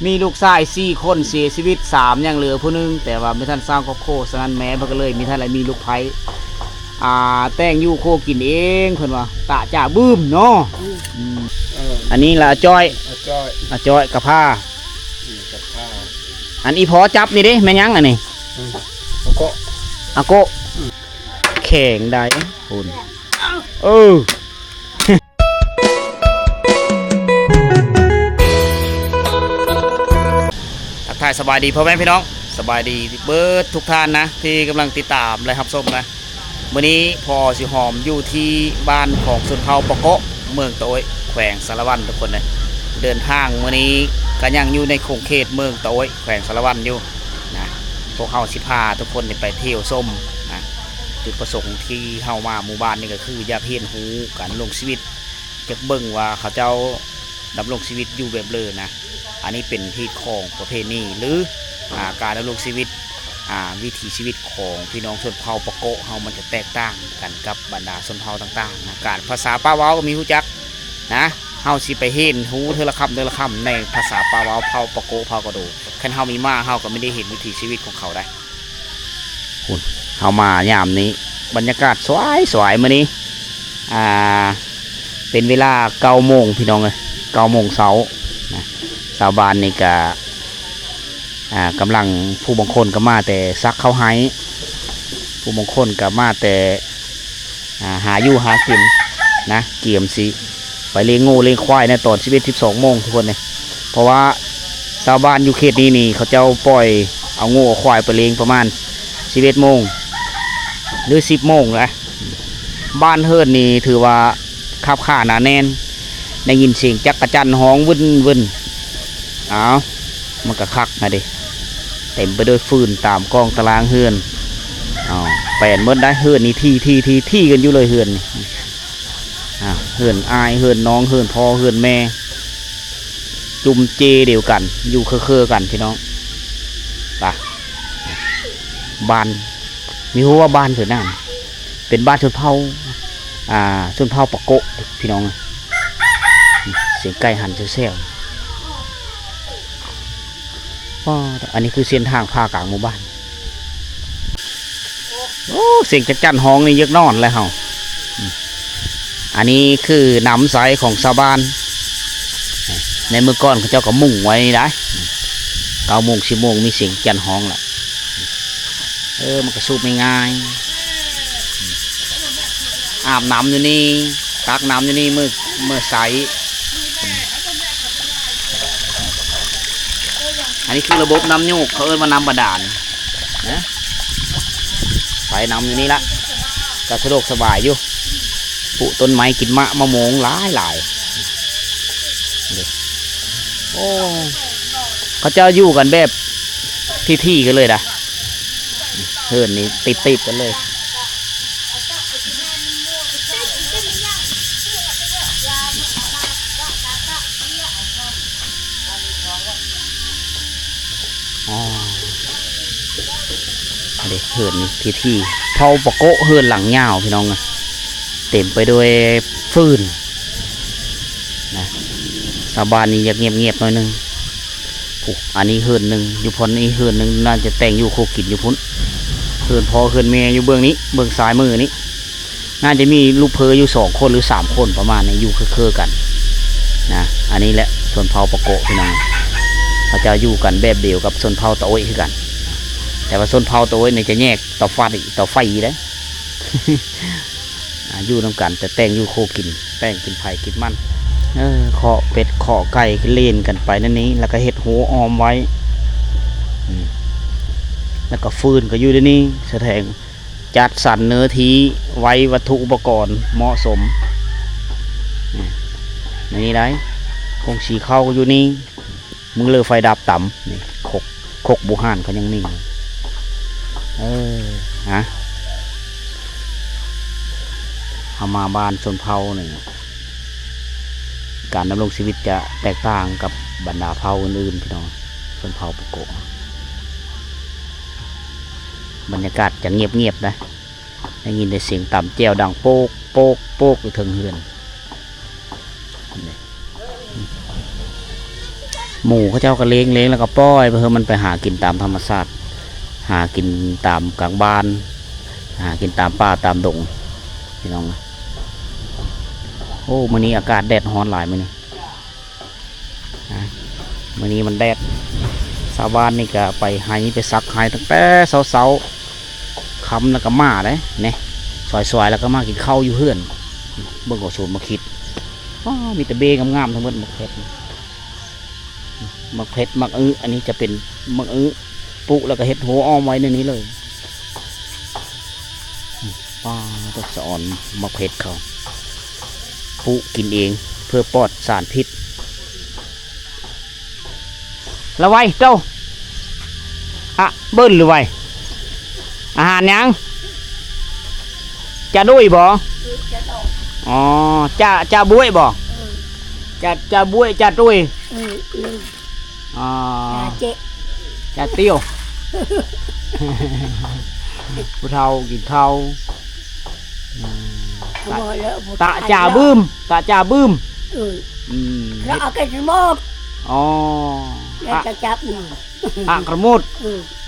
ມີລູກຊາຍສີ່ຄົນ ເສຍຊີວິດສາມ ຍັງເຫຼືອຜູ້ໜຶ່ງ ແຕ່ວ່າບໍ່ທັນຊາວຄອບຄົວ. ສະນັ້ນແມ່ເພິ່ນກໍເລີຍມີ ທັນໄດ້ມີລູກໃພ້ ອ່າ ແຕ່ງຢູ່ຄົວກິນເອງ ເພິ່ນວ່າ ຕະຈະບຶ້ມເນາະ. ອືມ ເອີ ອັນນີ້ລະ ອາຈ້ອຍ ອາຈ້ອຍ ອາຈ້ອຍກະພາ ອືມ ກະພາ. ອັນອີ່ພໍ່ຈັບນີ້ເດ້ ແມ່ນຫຍັງອັນນີ້? ອືມ ອາໂກະ ອາໂກະ ອືມ ແຂງໃດພຸ້ນ ເອີ. ທັກທາຍສະບາຍດີພໍ່ແມ່ພີ່ນ້ອງ ສະບາຍດີເບິດທຸກທ່ານນະ ທີ່ກຳລັງຕິດຕາມ ແລະ ຮັບຊົມນະ. ມື້ນີ້ພໍ່ຊິຫອມຢູ່ທີ່ບ້ານຂອງຊົນເຜົ່າປາໂກະ ເມືອງຕາໂອ້ຍ ແຂວງສາລະວັນ ທຸກຄົນເດີ. ເດີນທາງມື້ນີ້ກໍຍັງຢູ່ໃນຂົງເຂດເມືອງຕາໂອ້ຍ ແຂວງສາລະວັນຢູ່ນະ. ພວກເຮົາຊິພາທຸກຄົນໄປທ່ຽວຊົມນະ. ຈຸດປະສົງທີ່ເຮົາມາໝູ່ບ້ານນີ້ກໍຄືຢາກຮຽນຮູ້ການດຳລົງຊີວິດ ຢາກເບິ່ງວ່າເຂົາເຈົ້າດຳລົງຊີວິດຢູ່ແບບເລີນະ. ອັນນີ້ເປັນຮີດຄອງປະເພນີ ຫຼື ອາ ການດຳລົງຊີວິດ ອາ ວິຖີຊີວິດຂອງພີ່ນ້ອງຊົນເຜົ່າປາໂກະເຮົາ ມັນຈະແຕກຕ່າງກັນກັບບັນດາຊົນເຜົ່າຕ່າງໆນະ. ການພາສາປາກເວົ້າກໍມີຮູ້ຈັກນະ. ເຮົາຊິໄປຮຽນຮູ້ເທື່ອລະຄຳເທື່ອລະຄຳ ໃນພາສາປາກເວົ້າເຜົ່າປາໂກະ ເຜົ່າກະໂດ. ຄັນເຮົາມີມ້າ ເຮົາກໍມີໄດ້ເຫັນວິຖີຊີວິດຂອງເຂົາໄດ໋. ພຸ້ນ ເຮົາມາຍາມນີ້ ບັນຍາກາດສວຍໆ ມື້ນີ້ ອ່າ ເປັນເວລາເກົ້າໂມງພີ່ນ້ອງເອີຍ ເກົ້າໂມງເຊົ້ານະ. ຊາວບ້ານນີ້ກະ ອ່າ ກຳລັງ ຜູ້ບາງຄົນກໍມາແຕ່ສັກເຂົ້າໄຮ່ ຜູ້ບາງຄົນກໍມາແຕ່ ອ່າ ຫາຢູ່ຫາກິນນະ ກຽມຊິໄປລ້ຽງງົວລ້ຽງຄວາຍໃນຕອນສິບເອັດ ສິບສອງໂມງທຸກຄົນເອີຍ. ເພາະວ່າຊາວບ້ານຢູ່ເຂດນີ້ນີ້ ເຂົາເຈົ້າປ່ອຍເອົາງົວເອົາຄວາຍໄປລ້ຽງປະມານສິບເອັດໂມງ ຫຼື ສິບໂມງນະ. ບ້ານເຮືອນນີ້ຖືວ່າຄັບຄາໜາແໜ້ນ ໄດ້ຍິນສຽງຈັກກະຈັນຮ້ອງວຶ່ນໆ. ອ້າວ ມັນກະຄັກນະເດ ເຕັມໄປດ້ວຍຟືນຕາມກ້ອງຕາລາງເຮືອນ. ອ້າວ ແປນໝົດໄດ໋ ເຮືອນນີ້ຖີ່ໆໆກັນຢູ່ເລີຍເຮືອນນີ້. ອ່າ ເຮືອນອ້າຍ ເຮືອນນ້ອງ ເຮືອນພໍ່ ເຮືອນແມ່ ຈຸ່ມເຈດຽວກັນ ຢູ່ເຄືອໆກັນພີ່ນ້ອງ. ປະ ບ້ານ ມີຮູ້ວ່າບ້ານເພິ່ນນັ້ນ ເປັນບ້ານຊົນເຜົ່າ ອ່າ ຊົນເຜົ່າປາໂກະພີ່ນ້ອງ. ສຽງໄກ່ຫັນແຊວໆ. ປ້າດ ອັນນີ້ຄືເສັ້ນທາງຜ່າກາງໝູ່ບ້ານ. ໂອ້ ສຽງຈັກຈັນຮ້ອງນີ້ຢາກນອນແລ້ວເຮົາ. ອັນນີ້ຄືນ້ຳໃຊ້ຂອງຊາວບ້ານ ໃນເມື່ອກ່ອນເຂົາເຈົ້າກໍມຸງໄວ້ນີ້ໄດ໋. ເກົ້າໂມງ ສິບໂມງ ມີສຽງຈັນຮ້ອງລະ. ເອີ ມັນກໍສູບງ່າຍໆ ອາບນ້ຳຢູ່ນີ້ ຕັກນ້ຳຢູ່ນີ້ ເມືອ ເມືອໃຊ້. ອັນນີ້ຄືລະບົບນ້ຳໂຍກ ເຂົາເອີ້ນວ່ານ້ຳບາດານນະ. ໃຊ້ນ້ຳຢູ່ນີ້ລະ ກໍສະດວກສະບາຍຢູ່ ປູກຕົ້ນໄມ້ ກິນໝາກມະມ່ວງຫຼາຍໆ. ໂອ້ ເຂົາເຈົ້າຢູ່ກັນແບບຖີ່ໆກັນເລີຍນະ. ເຮືອນນີ້ຕິດໆກັນເລີຍ. ອໍ ອັນນີ້ເຮືອນນີ້ຖີ່ໆ ເຜົ່າປາໂກະ ເຮືອນຫຼັງຍາວພີ່ນ້ອງເອີຍ ເຕັມໄປດ້ວຍຟືນນະ. ຊາວບ້ານນີ້ຢາກງຽບໆໜ້ອຍໜຶ່ງ. ຜູ້ ອັນນີ້ເຮືອນໜຶ່ງ ຢູ່ບ່ອນນີ້ເຮືອນໜຶ່ງ ໜ້າຈະແຕ່ງຢູ່ຄົວກິນຢູ່ພຸ້ນ. ເຮືອນພໍ່ເຮືອນແມ່ຢູ່ເບື້ອງນີ້ ເບື້ອງຊ້າຍມືນີ້ ໜ້າຈະມີລູກເຂີຢູ່ສອງຄົນ ຫຼື ສາມຄົນປະມານນີ້ ຢູ່ເຄືອໆກັນນະ. ອັນນີ້ແຫຼະຊົນເຜົ່າປາໂກະພີ່ນ້ອງ ເຂົາເຈົ້າຢູ່ກັນແບບດຽວກັບຊົນເຜົ່າຕາໂອ້ຍຄືກັນ. ແຕ່ວ່າຊົນເຜົ່າຕາໂອ້ຍນີ້ຈະແຍກເຕົາຟາດ ເຕົາໄຟໄດ້ ອ່າ ຢູ່ນຳກັນ ແຕ່ແຕ່ງຢູ່ຄົວກິນ ແຕ່ງກິນໃຜກິນມັນ. ເອີ ເຄາະເປັດເຄາະໄກ່ ຫຼິ້ນກັນໄປແນວນີ້ ແລ້ວກໍເຮັດຮົ້ວອ້ອມໄວ້. ອືມ ແລ້ວກໍຟືນກໍຢູ່ໃນນີ້ ສະແດງ ຈັດສັນເນື້ອທີ່ໄວ້ວັດຖຸອຸປະກອນເໝາະສົມ. ອືມ ໃນນີ້ໄດ໋ ກົງສີເຂົ້າກໍຢູ່ນີ້. ມຶງເລີໄຟດັບຕຳ ນີ້ ຄົກ ຄົກບູຮານເຂົາຍັງມີ. ເອີ ຮະ ເຮົາມາບ້ານຊົນເຜົ່ານີ້ ການດຳລົງຊີວິດຈະແຕກຕ່າງກັບບັນດາເຜົ່າອື່ນໆ ພີ່ນ້ອງ. ຊົນເຜົ່າປາໂກະ ບັນຍາກາດຈະງຽບໆ ໄດ໋ ໄດ້ຍິນແຕ່ສຽງຕຳແຈ່ວດັງໂປກ ໂປກ ໂປກ ຢູ່ເທິງເຮືອນ. ນີ້ ໝູເຂົາເຈົ້າກໍລ້ຽງ ລ້ຽງແລ້ວກໍປ່ອຍໄປເຮີ ມັນໄປຫາກິນຕາມທຳມະຊາດ ຫາກິນຕາມກາງບ້ານ ຫາກິນຕາມປ່າຕາມດົງ ພີ່ນ້ອງ. ໂອ້ ມື້ນີ້ອາກາດແດດຮ້ອນຫຼາຍມື້ນີ້ ນະ ມື້ນີ້ມັນແດດ. ຊາວບ້ານນີ້ກໍໄປໄຮ່ໄປສັກໄຮ່ຕັ້ງແຕ່ເຊົ້າໆ ຄ່ຳແລ້ວກໍມາເດ້ ນີ້ ສວາຍໆ ແລ້ວກໍມາກິນເຂົ້າຢູ່ເຮືອນ. ເບິ່ງເອົາສວນໝາກຂິດ ອ້າ ມີແຕ່ເບ້ງາມໆ ທັງໝົດໝາກເຜັດ ໝາກເຜັດ ໝາກອຶ ອັນນີ້ຈະເປັນໝາກອຶ ປຸແລ້ວກໍເຮັດຫົວອ້ອມໄວ້ໃນນີ້ເລີຍ. ປ້າ ຕົກສະອອນໝາກເຜັດເຂົາ ປຸກິນເອງເພື່ອປອດສານພິດ. ລະໄວໂຕ ອະເບິ່ນຫຼືໄວ ອາຫານຫຍັງ? ຈາດຸຍບໍ? ອໍ ຈາ ຈາບົວຍບໍ? ຈາ ຈາບົວຍ ຈາຕຸຍ ອໍ ຈາເຈ ຈາຕິວ ຜູ້ເຖົ້າກິນເຂົ້າ ອືມ ຕະ ຕະຈາບຶມ ຕະຈາບຶມ ອືມ ລະອາກະສະໝົດ ອໍ ອາກະສະໝົດ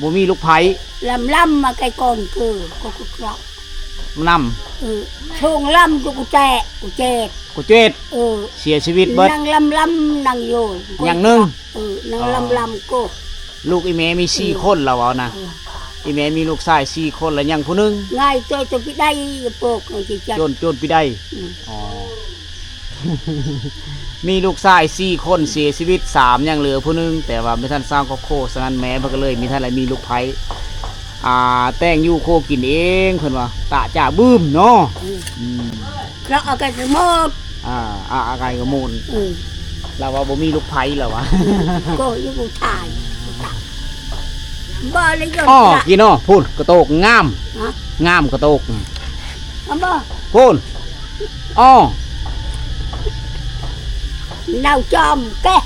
ບໍ່ມີລູກໃພ້ ລຳລຳມາໄກກ່ອນຄື ກໍຄື ນຳ ເອີ ໂຊງລຳຢູ່ກຸແຈ ກຸເຈດ ກຸເຈດ ເອີ ເສຍຊີວິດເບິດ ນາງລຳລຳນາງໂຍ ຍັງໜຶ່ງ ເອີ ນາງລຳລຳກໍ ລູກອີ່ແມ່ມີສີ່ຄົນ ລາວເວົ້ານະ ເອີ ອີ່ແມ່ມີລູກຊາຍສີ່ຄົນ ລະຍັງຜູ້ໜຶ່ງ ງ່າຍໂຕໂຕປີໄດ ໂປກ ໂຈນ ໂຈນປີໄດ ອໍ ມີລູກຊາຍສີ່ຄົນ ເສຍຊີວິດສາມ ຍັງເຫຼືອຜູ້ໜຶ່ງ ແຕ່ວ່າບໍ່ທັນສ້າງຄອບຄົວ ສະນັ້ນແມ່ເພິ່ນກໍເລີຍມີ ທັນໄດ້ມີລູກໃພ້ ອ່າ ແຕ່ງຢູ່ຄົວກິນເອງ ເພິ່ນວ່າ ຕະຈາບຶມເນາະ ອືມ ລະອາກາສະໝົດ ອ່າ ອາ ອາກາກະໝົດ ອືມ ລາວວ່າບໍ່ມີລູກໃພ້ ລາວວ່າ ກໍຢູ່ຜູ້ຊາຍ ບໍ່ເລີຍ ອໍ ກິນເນາະ ພຸ້ນ ກະໂຕກງາມ ງາມກະໂຕກ ເອົາບໍ່ ພຸ້ນ ອໍ ເນົ່າຈອມແກະ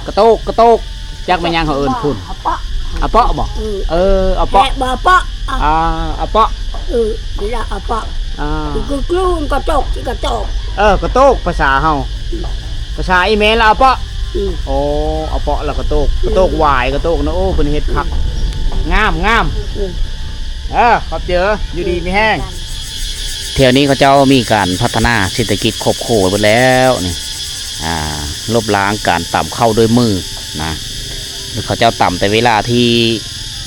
ກະໂຕກ ກະໂຕກ ຈັກແມ່ນຫຍັງເຂົາເອີ້ນພຸ້ນ ອາເປາະ ອາເປາະບໍ? ເອີ ເອີ ອາເປາະ ແກະບໍ່ອາເປາະ ອ່າ ອາເປາະ ເອີ ລະອາເປາະ ອ່າ ຄືກະໂຕກ ກະໂຕກ ເອີ ກະໂຕກ ພາສາເຮົາ ພາສາອີ່ແມ່ລະອາເປາະ ອືມ ໂອ້ ອາເປາະລະກະໂຕກ ກະໂຕກຫວາຍ ກະໂຕກນະ ໂອ້ ເພິ່ນເຮັດຄັກ ງາມ ງາມ ເອີ ຂອບໃຈ ຢູ່ດີມີແຮງ. ແຖວນີ້ເຂົາເຈົ້າມີການພັດທະນາເສດຖະກິດຄອບຄົວເບິດແລ້ວນີ້ ອ່າ ລົບລ້າງການຕຳເຂົ້າດ້ວຍມືນະ ເຂົາເຈົ້າຕຳແຕ່ເວລາທີ່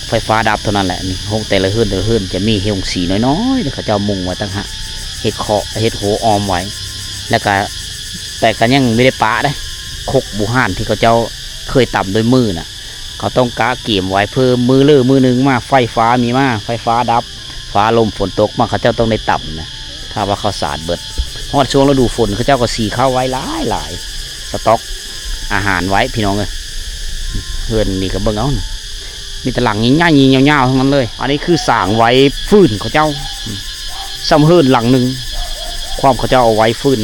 ໄຟຟ້າດັບເທົ່ານັ້ນແຫຼະ ນີ້ໂຮງແຕ່ລະເຮືອນ ແຕ່ລະເຮືອນຈະມີໂຮງສີນ້ອຍໆ ເຂົາເຈົ້າມຸງໄວ້ຕ່າງຫາກ ເຮັດເຄາະ ເຮັດຫົວອ້ອມໄວ້ ແລ້ວກະ ແຕ່ກະຍັງບໍ່ໄດ້ປະເດ້ ຄົກບູຮານທີ່ເຂົາເຈົ້າເຄີຍຕຳດ້ວຍມືນະ ເຂົາຕ້ອງກະກຽມໄວ້ເພື່ອມື້ເລີມື້ໜຶ່ງມາ ໄຟຟ້າມີມາ ໄຟຟ້າດັບ ຟ້າລົມຝົນຕົກມາ ເຂົາເຈົ້າຕ້ອງໄດ້ຕຳນະ ຖ້າວ່າເຂົ້າສານເບິດ ຮອດຊ່ວງລະດູຝົນ ເຂົາເຈົ້າກໍສີເຂົ້າໄວ້ຫຼາຍໆ ສະຕັອກອາຫານໄວ້ ພີ່ນ້ອງເອີຍ. ເຮືອນນີ້ກໍເບິ່ງເອົານະ ມີແຕ່ຫຼັງໃຫຍ່ໆ ຍາວໆ ທັງນັ້ນເລີຍ ອັນນີ້ຄືສາງໄວ້ຟືນເຂົາເຈົ້າ ສ່ຳເຮືອນຫຼັງໜຶ່ງ ຄວາມເຂົາເຈົ້າເອົາໄວ້ຟືນ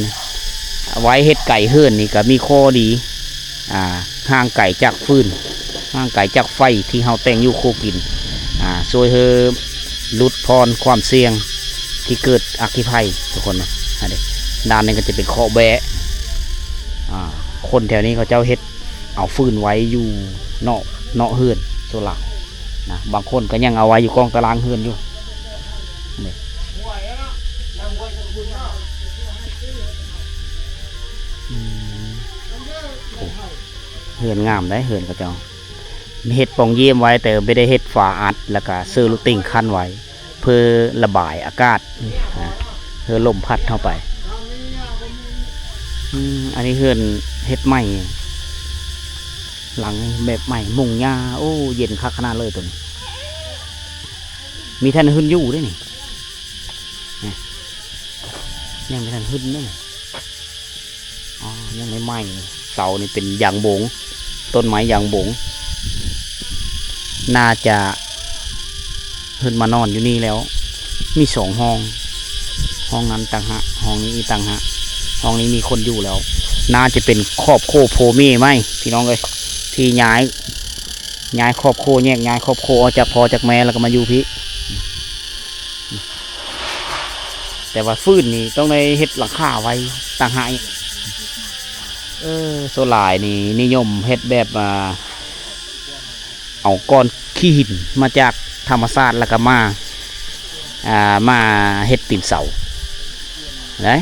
ໄວ້ເຮັດໄກເຮືອນນີ້ກໍມີຂໍ້ດີ ອ່າ ຫ່າງໄກຈາກຟືນ ຫ່າງໄກຈາກໄຟທີ່ເຮົາແຕ່ງຢູ່ຄົວກິນ ອ່າ ຊ່ວຍໃຫ້ຫຼຸດຜ່ອນຄວາມສ່ຽງທີ່ເກີດອັກຄີໄພ ທຸກຄົນນະ. ອັນນີ້ ດ້ານນີ້ກໍຈະເປັນເຄາະແບ້ ອ່າ ຄົນແຖວນີ້ເຂົາເຈົ້າເຮັດເອົາຟືນໄວ້ຢູ່ນອກ ນອກເຮືອນ ສ່ວນຫຼາຍນະ ບາງຄົນກໍຍັງເອົາໄວ້ຢູ່ກ້ອງຕາລ່າງເຮືອນຢູ່ ນີ້ ອືມ ໂອ້ ເຮືອນງາມໃດ ເຮືອນເຂົາເຈົ້າ ເຮັດປ່ອງຢ້ຽມໄວ້ ແຕ່ບໍ່ໄດ້ເຮັດຝາອັດ ແລ້ວກະເຊີລູກຕິ່ງຂັ້ນໄວ້ ເພື່ອລະບາຍອາກາດ ເພື່ອລົມພັດເຂົ້າໄປ. ອືມ ອັນນີ້ເຮືອນເຮັດໃໝ່ ຫຼັງແບບໃໝ່ ມຸງຫຍ້າ ໂອ້ ເຢັນຄັກຂະໜາດເລີຍໂຕນີ້. ມີແທ່ນຫຶ້ນຢູ່ເດ້ນີ້ ນີ້ ຍັງບໍ່ທັນຫຶ້ນເດ້ນີ້. ອໍ ຍັງໃໝ່ໆ ເສົານີ້ເປັນຢາງບົງ ຕົ້ນໄມ້ຢາງບົງ ໜ້າຈະເພິ່ນມານອນຢູ່ນີ້ແລ້ວ ມີສອງຫ້ອງ ຫ້ອງນັ້ນຕ່າງຫາກ ຫ້ອງນີ້ອີກຕ່າງຫາກ ຫ້ອງນີ້ມີຄົນຢູ່ແລ້ວ ໜ້າຈະເປັນຄອບຄົວພໍ່ແມ່ໃໝ່ ພີ່ນ້ອງເອີຍ ທີ່ຍ້າຍ ຍ້າຍຄອບຄົວ ແຍກຍ້າຍຄອບຄົວອອກຈາກພໍ່ຈາກແມ່ ແລ້ວກໍມາຢູ່ພີ້. ແຕ່ວ່າຟືນນີ້ຕ້ອງໄດ້ເຮັດຫຼັງຄາໄວ້ຕ່າງຫາກອີກ ເອີ ສ່ວນຫຼາຍນີ້ນິຍົມເຮັດແບບ ອ່າ ເອົາກ້ອນຂີ້ຫີນມາຈາກທຳມະຊາດ ແລ້ວກໍມາ ອ່າ ມາເຮັດຕີນເສົາໄດ໋.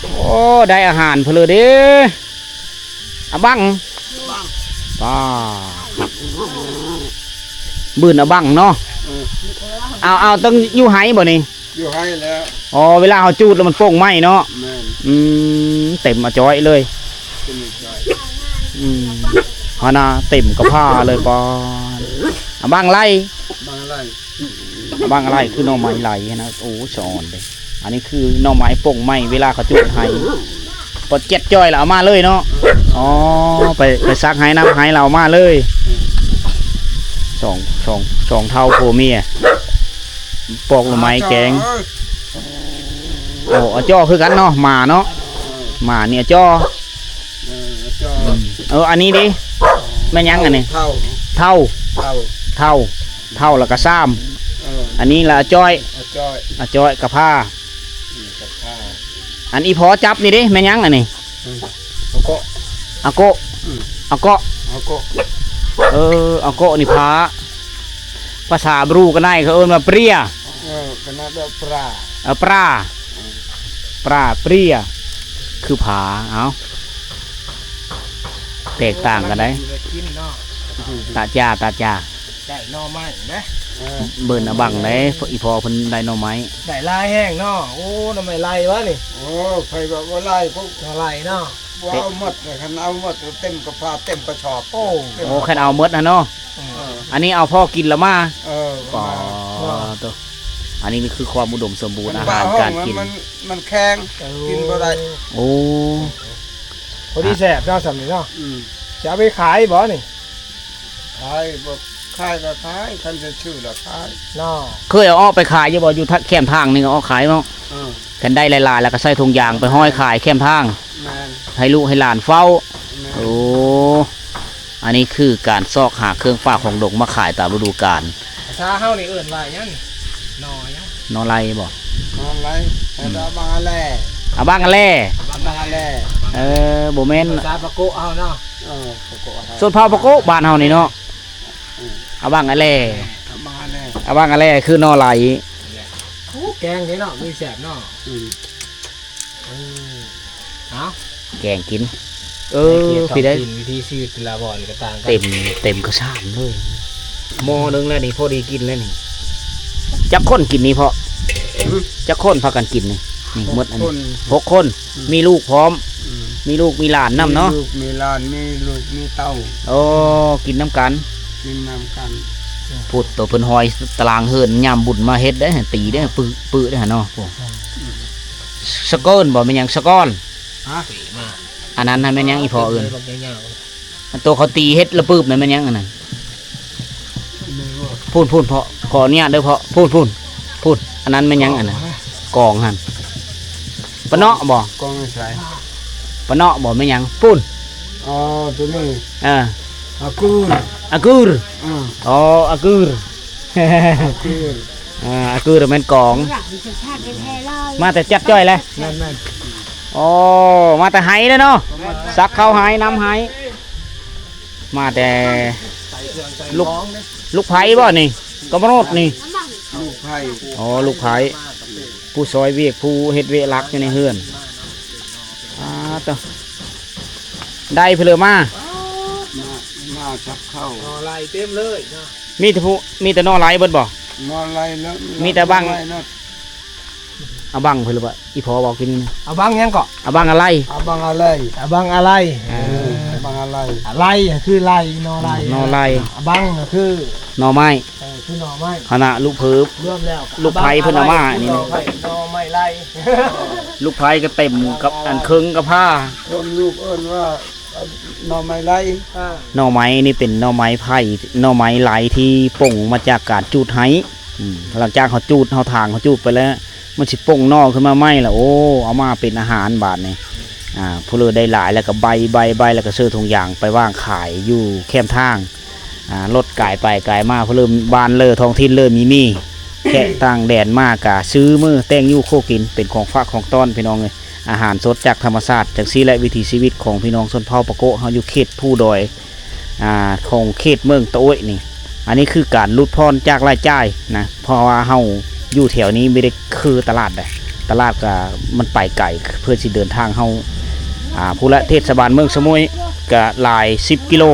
ໂອ້ ໄດ້ອາຫານເພິ່ນເລີເດ້. ອາບັງ ບັງ ປ້າ ບືນອາບັງເນາະ. ເອີ ເອົາ ເອົາ ຕ້ອງຢູ່ໄຮ່ບໍ່ນີ້? ຢູ່ໄຮ່ແລ້ວ. ອໍ ເວລາເຮົາຈູດແລ້ວມັນປົ່ງໄໝ້ເນາະ. ແມ່ນ. ອືມ ເຕັມອາຈ້ອຍເລີຍ. ເຕັມອາຈ້ອຍ. ອືມ ຫັ້ນນະ ເຕັມກະພ້າເລີຍ. ປ້າ ອາບັງໄລ່ ບັງໄລ່ ບັງໄລ່ ຄືໜໍ່ໄມ້ໄລ່ຫັ້ນນະ. ໂອ້ ສະອອນເດ້. ອັນນີ້ຄືໜໍ່ໄມ້ປົ່ງໄໝ້ ເວລາເຂົາຈູດໄຮ່ ພໍແຈດຈ້ອຍແລ້ວເອົາມາເລີຍເນາະ. ເອີ ອໍ ໄປ ໄປສັກໄຮ່ ນຳໄຮ່ ແລ້ວເອົາມາເລີຍ. ເອີ ສອງ ສອງ ສອງເຖົ້າຜົວເມຍ ປອກໜໍ່ໄມ້ແກງ. ເອີ ໂອ້ ອາຈໍຄືກັນເນາະ ໝາເນາະ. ເອີ ໝານີ້ອາຈໍ. ເອີ ອາຈໍ. ອືມ ເອີ ອັນນີ້ເດ້ ແມ່ນຫຍັງອັນນີ້? ເຖົ້າ ເຖົ້າ ເຖົ້າ ເຖົ້າ ເຖົ້າ ແລ້ວກໍຊາມ. ເອີ ອັນນີ້ລະອາຈ້ອຍ ອາຈ້ອຍ ອາຈ້ອຍກະພ້າ. ອືມ ກະພ້າ. ອັນອີ່ພໍ່ຈັບນີ້ເດ້ ແມ່ນຫຍັງອັນນີ້? ອືມ ອາໂກະ ອາໂກະ. ອືມ ອາໂກະ ອາໂກະ. ເອີ ອາໂກະນີ້ພ້າ ພາສາບຣູກະໄນເຂົາເອີ້ນວ່າເປຣຍ. ເອີ ກະນະດອກປຣາ ເອີ ປຣາ ອືມ ປຣາ ເປຣຍ ຄືຜາ. ເອົາ ແຕກຕ່າງກັນໄດ໋. ໄດ້ກິນເນາະ ອືມ ຕາຈາ ຕາຈາ. ໄດ້ໜໍ່ໄມ້ເດ້. ເອີ ເບິ່ງອາບັງເດ້ ອີ່ພໍ່ເພິ່ນໄດ້ໜໍ່ໄມ້ ໄດ້ຫຼາຍແຮງເນາະ. ໂອ້ ໜໍ່ໄມ້ໄລ່ວະນີ້. ໂອ້ ໃຜວ່າບໍ່ໄລ່ ພວກ ໜໍ່ໄລ່ເນາະ ບໍ່ເອົາໝົດເລີຍ. ຄັນເອົາໝົດກໍເຕັມກະພ້າ ເຕັມກະສອບ. ໂອ້ ເຕັມ. ໂອ້ ຄັນເອົາໝົດຫັ້ນເນາະ. ເອີ ອັນນີ້ເອົາພໍກິນລະມາ. ເອີ ປາ ປະມານ ໂຕ ອັນນີ້ຄືຄວາມອຸດົມສົມບູນ ອາຫານການກິນ. ມັນ ມັນແຂງ ເອີ ກິນບໍ່ໄດ້. ໂອ້ ພໍດີແຊບເນາະ ສ່ຳນີ້ເນາະ. ອືມ ຈະເອົາໄປຂາຍບໍ່ນີ້? ຂາຍ ບໍ່ຂາຍກໍຂາຍ ຄັນຈະຊື້ລະຂາຍເນາະ. ເຄີຍເອົາອອກໄປຂາຍຢູ່ບໍ່? ຢູ່ແຄມທາງນີ້ກໍອອກຂາຍເນາະ. ເອີ ຄັນໄດ້ຫຼາຍໆ ແລ້ວກໍໃສ່ຖົງຢາງໄປຫ້ອຍຂາຍແຄມທາງ. ແມ່ນ. ໃຫ້ລູກໃຫ້ຫຼານເຝົ້າ. ແມ່ນ. ໂອ້ ອັນນີ້ຄືການຊອກຫາເຄື່ອງປ່າຂອງດົງມາຂາຍຕາມລະດູການ. ພາສາເຮົານີ້ເອີ້ນວ່າຫຍັງ? ໜໍ່ຫຍັງ? ໜໍ່ໄລ່ບໍ່? ໜໍ່ໄລ່. ອືມ ອາບັງອາແລ. ອາບັງອາແລ. ອາບັງອາແລ. ເອີ ບໍ່ແມ່ນ ພາສາປາໂກະເຮົາເນາະ. ເອີ ປາໂກະເຮົາ. ຊົນເຜົ່າປາໂກະບ້ານເຮົານີ້ເນາະ. ອືມ ອາບັງອາແລ. ອາບັງອາແລ ອາບັງອາແລ ຄືໜໍ່ໄລ່. ໂອ້ ແກງເດ້ເນາະ ມີແຊບເນາະ. ອືມ ເອີ ເອົາ ແກງກິນ. ເອີ ໃຫ້ກຽດ ພີ່ເດ້ ຕ້ອງກິນ ວິຖີຊີວິດແຕ່ລະບ່ອນກໍຕ່າງກັນ. ເຕັມ ເຕັມກະຊາມເລີຍ. ໝໍ້ໜຶ່ງແລ້ວນີ້ ພໍດີກິນແລ້ວນີ້. ຈັກຄົນກິນນີ້ເພາະ? ຫື? ຈັກຄົນພາກັນກິນນີ້? ນີ້ໝົດອັນນີ້ ຫົກຄົນ. ຫົກຄົນ. ອືມ ມີລູກພ້ອມ. ອືມ ມີລູກມີຫຼານນຳເນາະ. ມີລູກມີຫຼານ ມີລູກມີເຕົ້າ. ໂອ້ ກິນນຳກັນ. ກິນນຳກັນ. ພຸດໂຕເພິ່ນຫ້ອຍຕາລາງເຮືອນ ຍາມບຸນມາເຮັດເດ້ ຕີເດ້ ປຶ ປຶເດ້ເນາະ. ໂອ້ ອືມ ສະເກີນບໍ່? ແມ່ນຫຍັງ? ສະກອນ. ຮະ? ອັນນັ້ນນະແມ່ນຫຍັງ ອີ່ພໍ່ເອີ້ນ? ອັນໂຕເຂົາຕີເຮັດລະປຶບນັ້ນແມ່ນຫຍັງອັນນັ້ນ? ພຸ້ນໆ ພໍ່ ຂໍອະນຸຍາດເດີພໍ່. ພຸ້ນໆ ພຸ້ນ ອັນນັ້ນແມ່ນຫຍັງອັນນັ້ນ? ກອງຫັ້ນ. ປະເນາະບໍ່? ກອງໃສ? ປະເນາະບໍ່? ແມ່ນຫຍັງ? ພຸ້ນ. ອໍ ໂຕນີ້. ເອີ ອາກູຣ. ອາກູຣ. ອືມ ອໍ ອາກູຣ. ອາກູຣ. ອ່າ ອາກືລະແມ່ນກອງ. ມາແຕ່ຈັດຈ້ອຍແຫຼະ. ແມ່ນໆ. ໂອ້ ມາແຕ່ໄຮ່ເດ້ເນາະ. ສັກເຂົ້າໄຮ່ ນຳໄຮ່. ມາແຕ່ລູກ ລູກໃຜບໍ່ນີ້? ກຳມະໂນດນີ້. ລູກໃຜ. ອໍ ລູກໃຜ. ຜູ້ຊ່ອຍວຽກ ຜູ້ເຮັດວຽກຫຼັກຢູ່ໃນເຮືອນ. ອ່າ ໂຕ ໄດ້ເພິ່ນເລີມາ. ມາ ມາສັກເຂົ້າ. ໜໍ່ໄລ່ເຕັມເລີຍເນາະ. ມີແຕ່ຜູ້ ມີແຕ່ໜໍ່ໄລ່ເບິດບໍ່? ໜໍ່ໄລ່ເນາະ. ມີແຕ່ບັງ ໜໍ່ໄລ່ເນາະ. ອາບັງເພິ່ນຫຼືວ່າ ອີ່ພໍ່ເວົ້າກິນນີ້ນະ. ອາບັງຫຍັງເກາະ? ອາບັງອາໄລ. ອາບັງອາໄລ. ອາບັງອາໄລ. ເອີ ອາບັງອາໄລ. ອາໄລຄືໄລ່ ໜໍ່ໄລ່. ໜໍ່ໄລ່. ອາບັງກໍຄືໜໍ່ໄມ້. ເອີ ຄືໜໍ່ໄມ້. ຄະນະລູກເພີ ລວມແລ້ວ ລູກໃຜເພິ່ນເອົາມານີ້. ໜໍ່ໄມ້ ໜໍ່ໄມ້ໄລ່. ລູກໃຜກໍເຕັມກັບອັນເຄິ່ງກະພ້າ. ເພິ່ນລູກເອີ້ນວ່າ ໜໍ່ໄມ້ໄລ່. ອ່າ ໜໍ່ໄມ້ນີ້ເປັນໜໍ່ໄມ້ໄຜ່ ໜໍ່ໄມ້ໄລ່ທີ່ປົ່ງມາຈາກການຈູດໄຮ່. ອືມ ຫຼັງຈາກເຮົາຈູດ ເຮົາຖາງ ເຮົາຈູດໄປແລ້ວ ມັນຊິປົ່ງໜໍ່ຂຶ້ນມາໃໝ່ລະ. ໂອ້ ເອົາມາເປັນອາຫານບາດນີ້. ອ່າ ຜູ້ເລີໄດ້ຫຼາຍແລ້ວກໍໃບ ໃບ ໃບ ແລ້ວກໍເຊີຖົງຢາງໄປວາງຂາຍຢູ່ແຄມທາງ. ອ່າ ລົດກາຍໄປກາຍມາ ຜູ້ເລີບ້ານເລີທ້ອງຖິ່ນເລີມີມີ ແຂກຕ່າງແດນມາກະຊື້ມື້ແຕ່ງຢູ່ຄົວກິນ ເປັນຂອງຝາກຂອງຕ້ອນພີ່ນ້ອງເອີຍ. ອາຫານສົດຈາກທຳມະຊາດ ຈັ່ງຊີ້ແຫຼະ ວິຖີຊີວິດຂອງພີ່ນ້ອງຊົນເຜົ່າປາໂກະເຮົາຢູ່ເຂດພູດອຍ ອ່າ ຂອງເຂດເມືອງຕະໂອ້ຍນີ້. ອັນນີ້ຄືການຫຼຸດຜ່ອນຈາກລາຍຈ່າຍນະ ເພາະວ່າເຮົາຢູ່ແຖວນີ້ບໍ່ໄດ້ຄືຕະຫຼາດໃດ ຕະຫຼາດກະມັນໄປໄກ ເພື່ອຊິເດີນທາງເຮົາ ອ່າ ພຸ້ນລະ ເທດສະບານເມືອງສະໝຸຍກະຫຼາຍສິບກິໂລ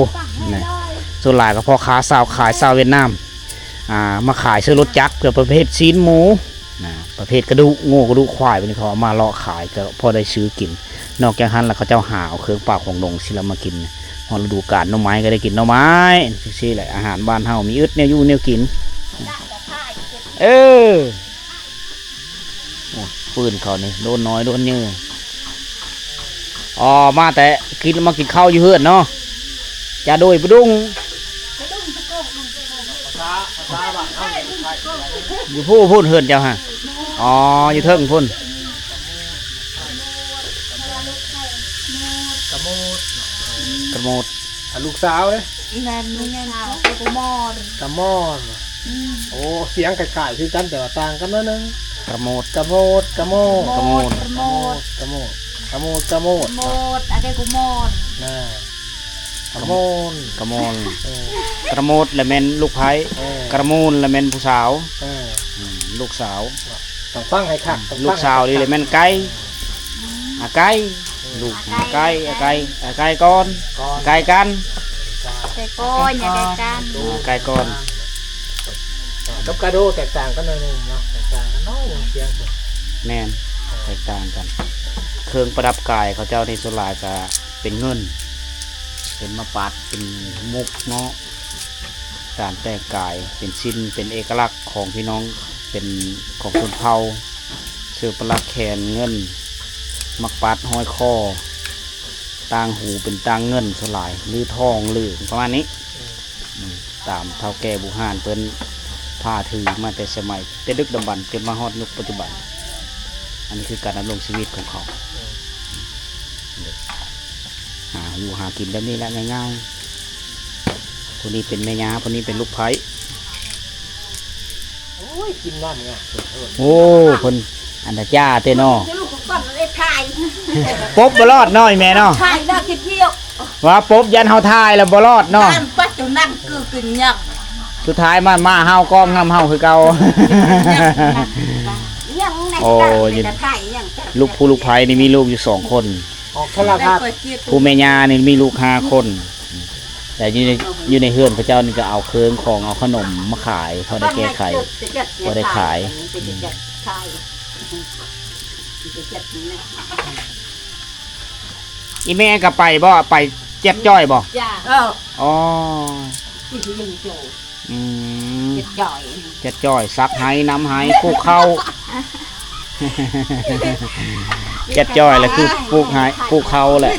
ນະ. ສ່ວນຫຼາຍກະພໍ່ຄ້າຊາວ ຂາຍຊາວຫວຽດນາມ ອ່າ ມາຂາຍໃສ່ລົດຈັກ ເພື່ອປະເພດຊີ້ນໝູນະ ປະເພດກະດູກງົວກະດູກຄວາຍ ບັດນີ້ເຂົາເອົາມາເລາະຂາຍ ກະພໍໄດ້ຊື້ກິນ. ນອກຈາກຫັ້ນລະ ເຂົາເຈົ້າຫາເອົາເຄື່ອງປ່າຂອງດົງຊີ້ລະມາກິນ. ຮອດລະດູການໜໍ່ໄມ້ກະໄດ້ກິນໜໍ່ໄມ້ ຈັ່ງຊີ້ແຫຼະ. ອາຫານບ້ານເຮົາມີອຶດແນວຢູ່ແນວກິນ. ເອີ ໂອ້ຍ ຟືນເຂົານີ້ ໂດນນ້ອຍໂດນເຍີ. ອໍ ມາແຕ່ກິນ ມາກິນເຂົ້າຢູ່ເຮືອນເນາະ. ຈາໂດຍປະດຸງ ຢູ່ພູ້ພຸ້ນເຮືອນເຈົ້າຫະ. ອໍ ຢູ່ເທິງພຸ້ນ ກະໂມດ ກະໂມດ. ອ່າ ລູກສາວເດ້ ແມ່ນ ແມ່ນ ກະໂມດ ກະໂມດ. ອືມ ໂອ້ ສຽງຄ້າຍໆຄືກັນ ແຕ່ວ່າຕ່າງກັນໜ້ອຍໜຶ່ງ. ກະໂມດ ກະໂມດ ກະໂມດ ກະໂມດ ກະໂມດ ກະໂມດ ກະໂມດ ກະໂມດ ອາ ກະໂມດ ນະ ກະໂມນ ກະໂມນ. ເອີ ກະໂມດລະແມ່ນລູກໃພ້ ເອີ ກະໂມນລະແມ່ນຜູ້ສາວ. ເອີ ອືມ ລູກສາວ ຕ້ອງຟັງໃຫ້ຄັກ ອືມ ຕ້ອງຟັງໃຫ້ຄັກ. ລູກສາວນີ້ລະແມ່ນໄກ່ ອາໄກ່ ອືມ ລູກ ອາໄກ່ ອາໄກ່ ອາໄກ່ກ່ອນ ກ່ອນ ໄກ່ກັນ ໄກ່ກ່ອນ ຢ່າໄກ່ກັນ ອາ ໄກ່ກ່ອນ. ກັບກາໂດແຕກຕ່າງກັນໜ້ອຍໜຶ່ງເນາະ ແຕກຕ່າງກັນໜ້ອຍໜຶ່ງ ສຽງເພິ່ນ ແມ່ນ ແຕກຕ່າງກັນ. ເຄື່ອງປະດັບກາຍເຂົາເຈົ້ານີ້ສ່ວນຫຼາຍກະເປັນເງິນ ເປັນມະປັດ ເປັນມຸກເນາະ ການແຕ່ງກາຍເປັນສິນ ເປັນເອກະລັກຂອງພີ່ນ້ອງ ເປັນຂອງຊົນເຜົ່າ ເສື້ອປະຫຼັກແຂນເງິນ ໝາກປັດຫ້ອຍຄໍ ຕ່າງຫູເປັນຕ່າງເງິນສ່ວນຫຼາຍ ຫຼືທອງ ຫຼື ປະມານນີ້. ອືມ ອືມ ຕາມເຖົ້າແກ່ບູຮານເພິ່ນພາຖືມາແຕ່ສະໄໝແຕ່ດຶກດຳບັນຈົນມາຮອດຍຸກປັດຈຸບັນ. ອັນນີ້ຄືການດຳລົງຊີວິດຂອງເຂົາ. ອືມ ຫາຢູ່ຫາກິນແບບນີ້ແຫຼະ ງ່າຍໆ. ຜູ້ນີ້ເປັນແມ່ຍ່າ ຜູ້ນີ້ເປັນລູກໃພ້. ໂອ້ຍ ກິນນ້ຳງາມເພິ່ນ. ໂອ້ ເພິ່ນອັນຕະຈ້າເຕເນາະ. ລູກກໍປັ່ນເອົາໄປຖ່າຍ ປົບບໍ່ລອດເນາະ ອີ່ແມ່ເນາະ. ຖ່າຍແລ້ວຄິດວຽວ ວ່າປົບຢ້ານເຮົາຖ່າຍແລ້ວບໍ່ລອດເນາະ. ນັ້ນປັດຢູ່ນັ້ນຄືກິນຍັງ ສຸດທ້າຍມາ ມາເຮົາກ້ອງນຳເຮົາຄືເກົ່າ. ຍັງໃນ ໂອ້ຍ ການເປັນຕາຖ່າຍຍັງ ລູກຜູ້ລູກໃພ້ນີ້ມີລູກຢູ່ສອງຄົນ. ອອກໂທລະທັດ ຜູ້ແມ່ຍ່ານີ້ມີລູກຫ້າຄົນ ແຕ່ຢູ່ໃນ ຢູ່ໃນເຮືອນເຂົາເຈົ້ານີ້ກໍເອົາເຄື່ອງຂອງ ເອົາຂະໜົມມາຂາຍ ພໍໄດ້ແກ້ໄຂ ພໍໄດ້ຂາຍ. ອີ່ແມ່ກໍໄປບໍ່? ໄປແຈັບຈ້ອຍບໍ່? ຈ້າ ເອີ ອໍ ອືມ ຈັດຈ້ອຍ ຈັດຈ້ອຍ ສັກໄຮ່ ນຳໄຮ່ ປູກເຂົ້າ ຈັດຈ້ອຍລະຄືປູກໄຮ່ ປູກເຂົ້າແຫຼະ.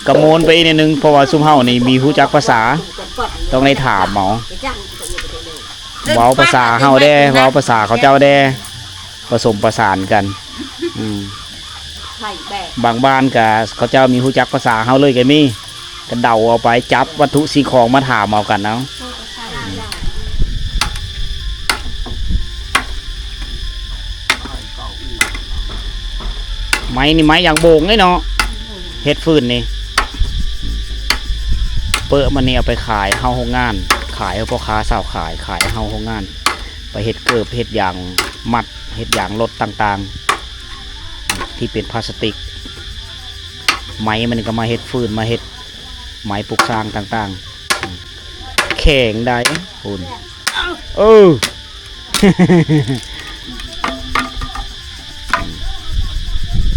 ກະໂມນໄປອີກໜ້ອຍໜຶ່ງ ເພາະວ່າຊຸມເຮົານີ້ມີຮູ້ຈັກພາສາ ຕ້ອງໄດ້ຖາມເອົາ. ເວົ້າພາສາເຮົາແດ່ ເວົ້າພາສາເຂົາເຈົ້າແດ່ ປະສົມປະສານກັນ. ອືມ ບາງບ້ານກະເຂົາເຈົ້າມີຮູ້ຈັກພາສາເຮົາເລີຍກໍມີ ກະເດົາເອົາໄປ ຈັບວັດຖຸສິ່ງຂອງມາຖາມເອົາກັນເອົາ. ໄມ້ນີ້ໄມ້ຢາງໂບງເດ້ເນາະ ເຮັດຟືນນີ້. ເປິ້ມານີ້ເອົາໄປຂາຍເຮົາໂຮງງານ ຂາຍໃຫ້ພໍ່ຄ້າຊາວຂາຍ ຂາຍເຮົາໂຮງງານ ໄປເຮັດເກີບ ເຮັດຢາງມັດ ເຮັດຢາງລົດຕ່າງໆ ທີ່ເປັນພລາສຕິກ. ໄມ້ມັນກໍມາເຮັດຟືນ ມາເຮັດໄມ້ປຸກສ້າງຕ່າງໆ. ແຂງໃດພຸ້ນ ເອີ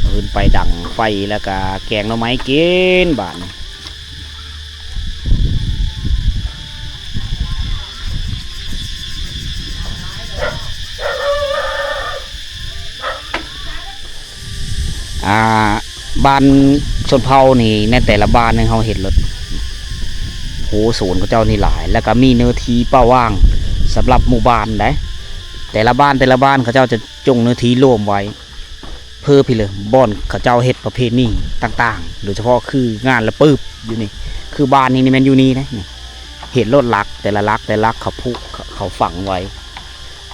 ຂຶ້ນໄປດັງໄຟ ແລ້ວກະແກງໜໍ່ໄມ້ກິນບາດນີ້. ອ່າ ບ້ານຊົນເຜົ່ານີ້ ໃນແຕ່ລະບ້ານນີ້ເຮົາເຫັນໂລດ ໂຮສວນເຂົາເຈົ້ານີ້ຫຼາຍ ແລ້ວກະມີເນື້ອທີ່ປ່າຫວ່າງສຳລັບໝູ່ບ້ານໃດ໋. ແຕ່ລະບ້ານ ແຕ່ລະບ້ານເຂົາເຈົ້າຈະຈົ່ງເນື້ອທີ່ລວມໄວ້ ເພື່ອພີ້ເລີຍ ບ່ອນເຂົາເຈົ້າເຮັດປະເພນີຕ່າງໆ ໂດຍສະເພາະຄືງານລະປຶບຢູ່ນີ້ ຄືບ້ານນີ້ ນີ້ແມ່ນຢູ່ນີ້ເດ້ ນີ້ ເຫັນໂລດຫຼັກ ແຕ່ລະຫຼັກ ແຕ່ລະຫຼັກ ເຂົາຜູກ ເຂົາ ເຂົາຝັງໄວ້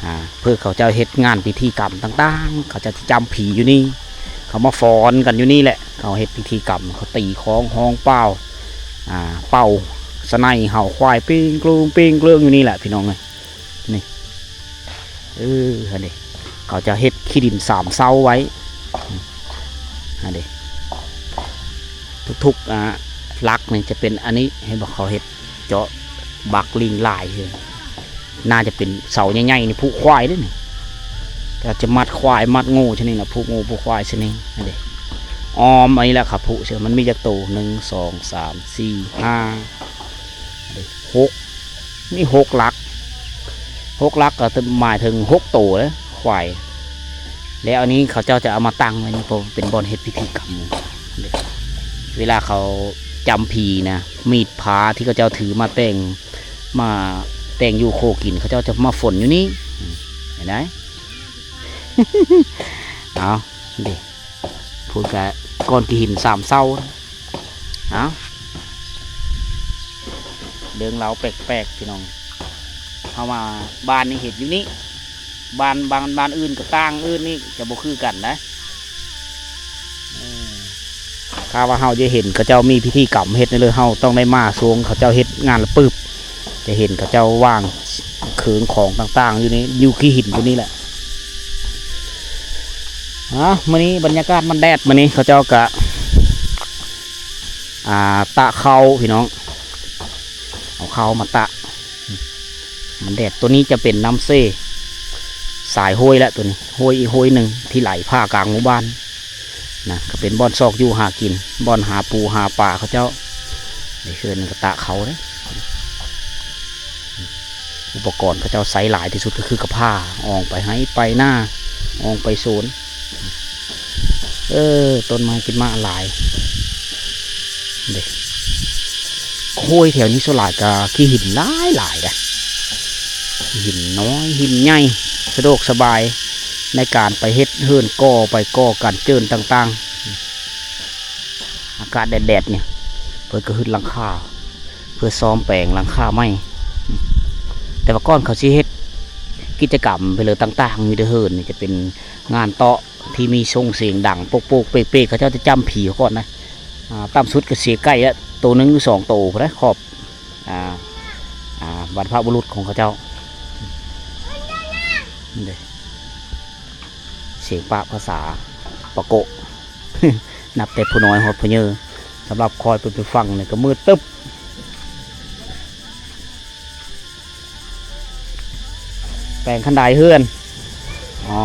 ອ່າ ເພື່ອເຂົາເຈົ້າເຮັດງານພິທີກຳຕ່າງໆ ເຂົາເຈົ້າຊິຈຳຜີຢູ່ນີ້ ເຂົາມາຟ້ອນກັນຢູ່ນີ້ແຫຼະ ເຂົາເຮັດພິທີກຳ ເຂົາຕີຄ້ອງຮ້ອງປ່າວ ອ່າ ເປົ່າສະໄນເຫົ່າຄວາຍ ເປ້ງເກິ່ງ ເປ້ງເກິ່ງຢູ່ນີ້ແຫຼະ ພີ່ນ້ອງເອີຍ ນີ້ ເອີ ຫັ້ນເດ ເຂົາຈະເຮັດຂີ້ດິນສາມເສົາໄວ້ ຫັ້ນເດ ທຸກໆ ອ່າ ຫຼັກນີ້ຈະເປັນອັນນີ້ ເຫັນບໍ່ ເຂົາເຮັດເຈາະບັກລິງລາຍ ໜ້າຈະເປັນເສົາໃຫຍ່ໆ ນີ້ຜູກຄວາຍເດ້ນີ້ ກໍຈະມັດຄວາຍມັດງົວຊະນີ້ລະ ຜູກງົວຜູກຄວາຍຊະນີ້ ຫັ້ນເດ ອ້ອມອັນນີ້ລະ ເຂົາຜູກຊະ ມັນມີຈັກໂຕ ໜຶ່ງ ສອງ ສາມ ສີ່ ຫ້າ ຫົກ ມີຫົກຫຼັກ ຫົກຫຼັກກໍໝາຍເຖິງຫົກໂຕເດ້ ຄວາຍ ແລ້ວອັນນີ້ເຂົາເຈົ້າຈະເອົາມາຕັ້ງໄວ້ນີ້ ເພາະເປັນບ່ອນເຮັດພິທີກຳ ເວລາເຂົາຈຳຜີນະ ມີດພາທີ່ເຂົາເຈົ້າຖືມາແຕ່ງ ມາແຕ່ງຢູ່ໂຄກິນ ເຂົາເຈົ້າຈະມາຝົນຢູ່ນີ້ ເຫັນໄດ໋ ເອົາ ເດ ພຸ້ນກະກ້ອນຂີ້ຫີນສາມເສົາ ເອົ້າ ເລື່ອງລາວແປກໆ ພີ່ນ້ອງ ເຮົາວ່າບ້ານນີ້ເຮັດຢູ່ນີ້ ບ້ານ ບ້ານ ບ້ານອື່ນກໍຕ່າງອື່ນນີ້ຈະບໍ່ຄືກັນໄດ໋ ເອີ ຖ້າວ່າເຮົາຈະເຫັນເຂົາເຈົ້າມີພິທີກຳເຮັດນີ້ເລີຍ ເຮົາຕ້ອງໄດ້ມາຊ່ວງເຂົາເຈົ້າເຮັດງານລະປຶບ ຈະເຫັນເຂົາເຈົ້າວາງເຄື່ອງຂອງຕ່າງໆ ຢູ່ໃນ ຢູ່ຂີ້ຫີນຕົວນີ້ແຫຼະ ອາ ມື້ນີ້ບັນຍາກາດມັນແດດ ມື້ນີ້ເຂົາເຈົ້າກະ ອ່າ ຕະເຂົ້າພີ່ນ້ອງ ເອົາເຂົ້າມາຕະ ມັນແດດ ຕົວນີ້ຈະເປັນນ້ຳເຊ ສາຍຫ້ວຍແຫຼະ ຕົວນີ້ ຫ້ວຍອີກຫ້ວຍໜຶ່ງທີ່ໄຫຼຜ່າກາງໝູ່ບ້ານ ນະ ກໍເປັນບ່ອນຊອກຢູ່ຫາກິນ ບ່ອນຫາປູຫາປາເຂົາເຈົ້າ ໃນເຮືອນນີ້ກໍຕະເຂົ້າເດ້ ອຸປະກອນເຂົາເຈົ້າໃຊ້ຫຼາຍທີ່ສຸດກໍຄືກະພ້າ ອອງໄປໄຮ່ໄປນາ ອອງໄປສວນ ເອີ ຕົ້ນໄມ້ກິນໝາກຫຼາຍເດ້ ໂອ້ຍ ແຖວນີ້ສ່ວນຫຼາຍກໍຂີ້ຫີນຫຼາຍໆ ເດ້ ຫີນນ້ອຍຫີນໃຫຍ່ ສະດວກສະບາຍໃນການໄປເຮັດເຮືອນກໍ່ ໄປກໍ່ການເຈີນຕ່າງໆ ອາກາດແດດໆ ນີ້ ເພິ່ນກໍຮຶດຫຼັງຄາ ເພື່ອສ້ອມແປງຫຼັງຄາໃໝ່ ແຕ່ວ່າກ່ອນເຂົາຊິເຮັດກິດຈະກຳໄປເລີຍຕ່າງໆ ຢູ່ໃນເຮືອນນີ້ ຈະເປັນງານເຕາະທີ່ມີສົ່ງສຽງດັງໂປກໆ ເປກໆ ເຂົາເຈົ້າຈະຈຳຜີເຂົາກ່ອນນະ ອ່າ ຕ່ຳສຸດກໍເສຍໄກ່ລະໂຕໜຶ່ງຫຼືສອງໂຕພຸ້ນນະ ຂອບ ອ່າ ອ່າ ບັນພະບຸລຸດຂອງເຂົາເຈົ້າ ເດ້ ສຽງປະພາສາປະໂກະ ນັບແຕ່ຜູ້ນ້ອຍຮອດຜູ້ໃຫຍ່ ສຳລັບຂ້ອຍໄປ ໄປຟັງນີ້ກໍມືດຕຶບ ແປງຄັນໄດເຮືອນ ອໍ